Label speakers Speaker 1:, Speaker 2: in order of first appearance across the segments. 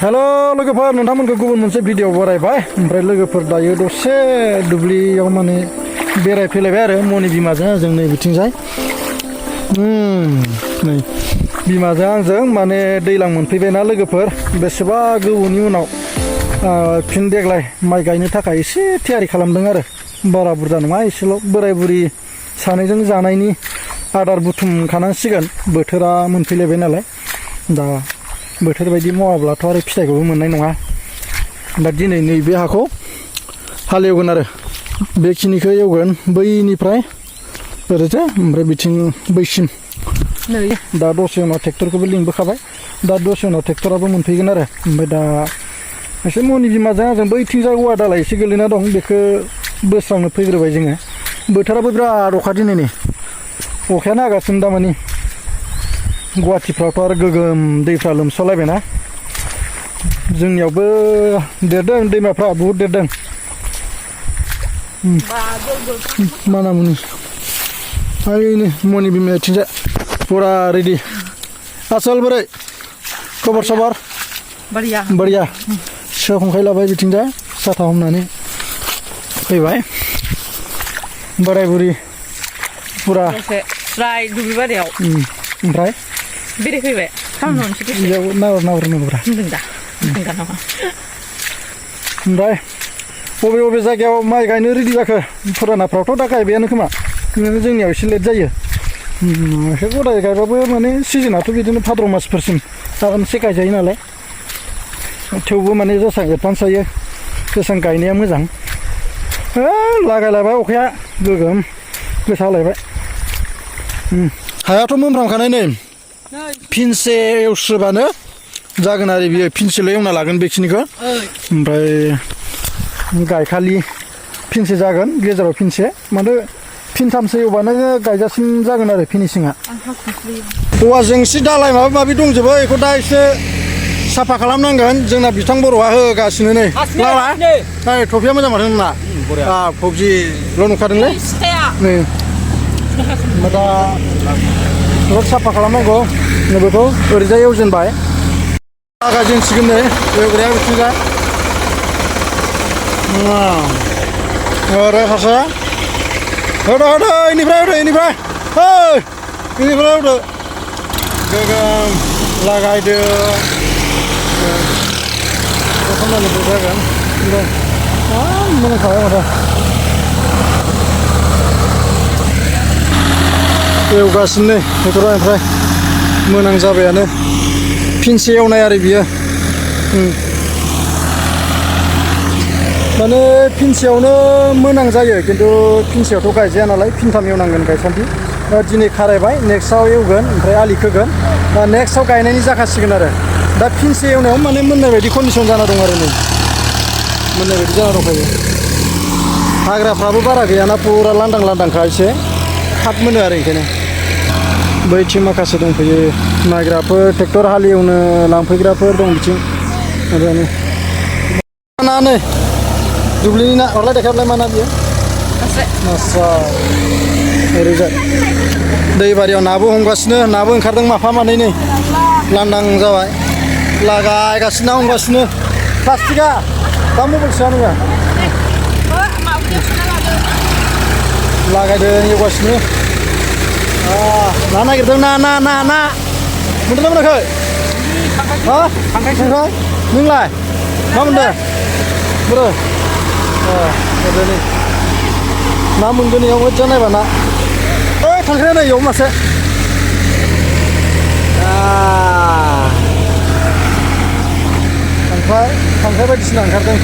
Speaker 1: हेल' लोगोफोर नोंथांमोनखौ गुबुन मोनसे भिडिअ बरायबाय ओमफ्राय लोगोफोर दायो दसे दुब्लियाव माने बेरायफैलायबाय आरो मनि बिमाजों आंजों नै बिथिंजाय नै बिमाजों आंजों माने दैलां मोनफैबायना लोगोफोर बेसेबा गोबावनि उनाव फिन देग्लाय माइ गायनो थाखाय एसे थियारि खालामदों आरो बारा बुरजा नङा एसेल' बोराय बुरि सानैजों जानायनि आदार बुथुमखानांसिगोन बोथोरा मोनफैलायबाय नालाय दा बोथोर बायदि मावाब्लाथ' आरो फिथाइखौबो मोननाय नङा दा दिनै नैबे हाखौ हालेवगोन आरो बेखिनिखौ एवगोन बैनिफ्राय ओरैजे ओमफ्राय बिथिं बैसिम दा दसे उनाव ट्रेक्टरखौबो लिंबोखाबाय दा दसे उनाव ट्रेक्टराबो मोनफैगोन आरो ओमफ्राय दा एसे मनि बिमाजों आंजों बैथिंजाय औवा दालाय एसे गोलैना दं बेखौ बोस्रांनो फैग्रोबाय जोङो बोथोराबो बिराद अखा दिनै नै अखायानो हागासिनो दामानि गुवाहाटिफ्रावथ' आरो गोगोम दैफ्रा लोमसावलायबायना जोंनियावबो देरदों दैमाफ्रा बहुद देरदों मानामुनि ओइनै मनि बिमायाथिंजाय फुरा रेडि आसोल बोरै खबर सबर बरिया सिखा खंखाय लाबाय बिथिंजाय साथा हमनानै फैबाय बोराय बुरि फुरा
Speaker 2: दुब्लि बारियाव
Speaker 1: ओमफ्राय
Speaker 2: बेरायफैबाय
Speaker 1: बेयाव नाहरनांगौब्रा ओमफ्राय बबे बबे जायगायाव माइ गायनो रेडि जाखो फुरानाफ्रावथ' दा गायबायानो खोमा जोंनियाव एसे लेट जायो एसे गदाय गायबाबो माने सिजोनाथ' बिदिनो भाद्र मासफोरसिम आरामसे गायजायो नालाय थेवबो माने जेसां एडभान्स जायो जेसां गायनाया मोजां लागायलायबाय अखाया गोगोम गोसा हालायबाय हायाथ' मोनफ्रामखानाय नै फिनसे एवस्रोबानो जागोन आरो बियो फिनसेल' एवना लागोन बेखिनिखौ ओमफ्राय गायखालि फिनसे जागोन गेजेराव फिनसे माने फिनथामसो एवबानो गायजासिम जागोन आरो फिनिशिंआ औवा जेंसि दालाय माबा माबि दंजोबो बेखौ दा एसे साफा खालामनांगोन जोंना बिथां बर'आ होगासिनो नै नै टफिया मोजां माथो नोंना फबजिल' नुखादोंलै नै दा रड साफा खालामनांगौ नैबेखौ ओरैजाय एवजेनबाय गायजेनसिगोन नै एवग्राया बिथिंजाय ओरै फारसे होदो इनिफ्राय होदो गोगोम लागायदो खालामनानैबो जागोन मोनखाबाय माथो एवगासिनो नै ट्रेक्टरा ओमफ्राय मोनां जाबायानो फिनसे एवनाय आरो बियो माने फिनसेयावनो मोनां जायो खिन्थु फिनसेयावथ' गायजाया नालाय फिनथाम एवनांगोन गायसान्दि दिनै खारायबाय नेक्स्टआव एवगोन ओमफ्राय आलि खोगोन दा नेक्स्टआव गायनायनि जाखासिगोन आरो दा फिनसे एवनायाव माने मोननाय बायदि कन्डिसन जाना दं आरो नै मोननाय बायदि जाना दंखायो हाग्राफ्राबो बारा गैयाना फुरा लांदांखा एसे थाब मोनो आरो ओंखायनो बैथिं माखासे दंफैयो नायग्राफोर ट्रेक्टर हालेवनो लांफैग्राफोर दं बिथिं ना नै दुब्लिनि ना हरलाय देखायलाय मा ना बियो ओरैजाय दैबारियाव नाबो हमगासिनो नाबो ओंखारदों माफा मानै नै लांदां जाबाय लागायगासिनो ना हमगासिनो प्लास्टिकआ दा मबाइल सोआ नोङो लागायदों एवगासिनो ना नागिरदों ना मोनदोंना मोनाखै खांख्राइ नोंलाय मा मोनदों बोरो गोदोनि ना मोनगोन इयाव मोजां नायबा ना ओइ खांख्राइया नै इयाव मासे खांख्राइ बायदिसिना ओंखारदों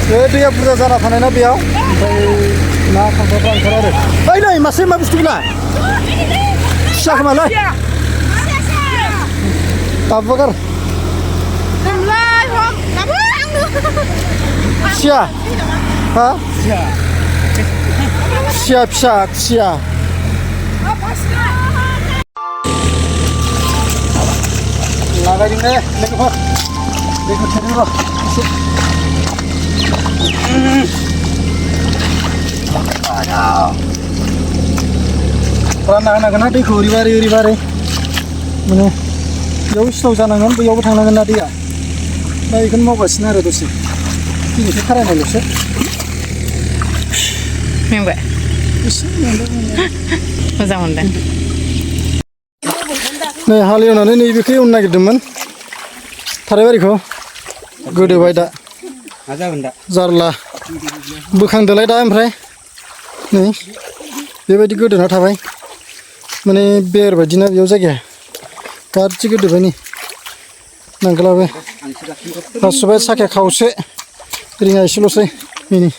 Speaker 1: बे दैया बुरजा जाना थानाय ना बेयाव ओमफ्राय ना खांख्राइफ्रा ओंखारो आरो ओइ नै मासे मा बुस्थु बेलाय खुसिया खोमालै दाबोगार खुसिया हा खुसिया फिसा खुसिया लागायदों दे लोगोफोर दैखौ थेदों र' रानना होनांगोन ना दैखौ ओरैबारै माने बेयाव स्ल' जानांगोन बैयावबो थांनांगोन ना दैया दा बेखौनो मावगासिनो आरो दसे दिनैसो खारायनायल'सो
Speaker 2: मेंबाय
Speaker 1: एसे मेंदों
Speaker 2: मोजां मोनदों
Speaker 1: नै हालेवनानै नैबेखौ एवनो नागिरदोंमोन थारायबारिखौ गोदोबाय दा जारला बोखांदोलाय दा ओमफ्राय नै बेबायदि गोदोना थाबाय माने बेर बायदिना बेयाव जायगाया गाज्रि गोदोबाय नै नांगोलाबो हासुबाय साखाया खावसे रिङा एसेल'सै बेनि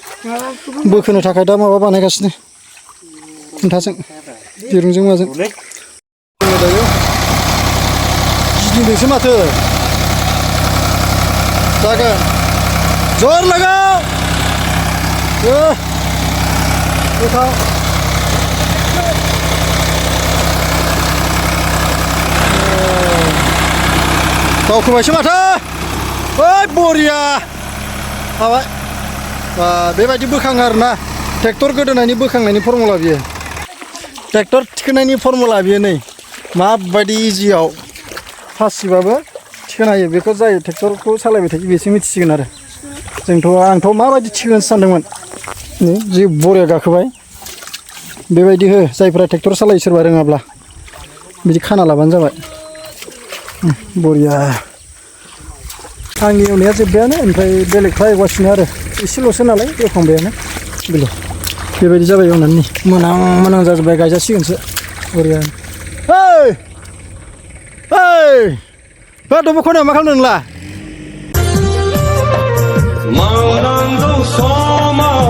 Speaker 1: बोखोनो थाखाय दा माबा बानायगासिनो खुन्थाजों दिरुंजों माजों दायो गिदिंदोंसो माथो जागोन जर लागाव गोथाव दावखोबायसो माथो ओइ बरिया हाबाय बेबायदि बोखाङो आरोना ट्रेक्टर गोदोनायनि बोखांनायनि फर्मुला बियो ट्रेक्टर थिखोनायनि फर्मुला बियो नै माबायदि इजियाव फासिबाबो थिखोनो हायो बेखौ जाय ट्रेक्टरखौ सालायबाय थायो बेसो मिथिसिगोन आरो आंथ' माबायदि थिखोनोसो सानदोंमोन नै जि बरिया गाखोबाय बेबायदि हो जायफोरा ट्रेक्टर सालायो सोरबा रोङाब्ला बिदि खाना लाबानो जाबाय बरिया आंनि एवनाया जोब्बायानो ओमफ्राय बेलेगफ्रा एवगासिनो आरो एसेल'सो नालाय एवखांबायानो बेबायदि जाबाय एवनानै मोनां जाजोब्बाय गायजासिगोनसो बरिया ओइ दबा खनायाव मा खालामदों नोंला
Speaker 3: मावनांगौ समाव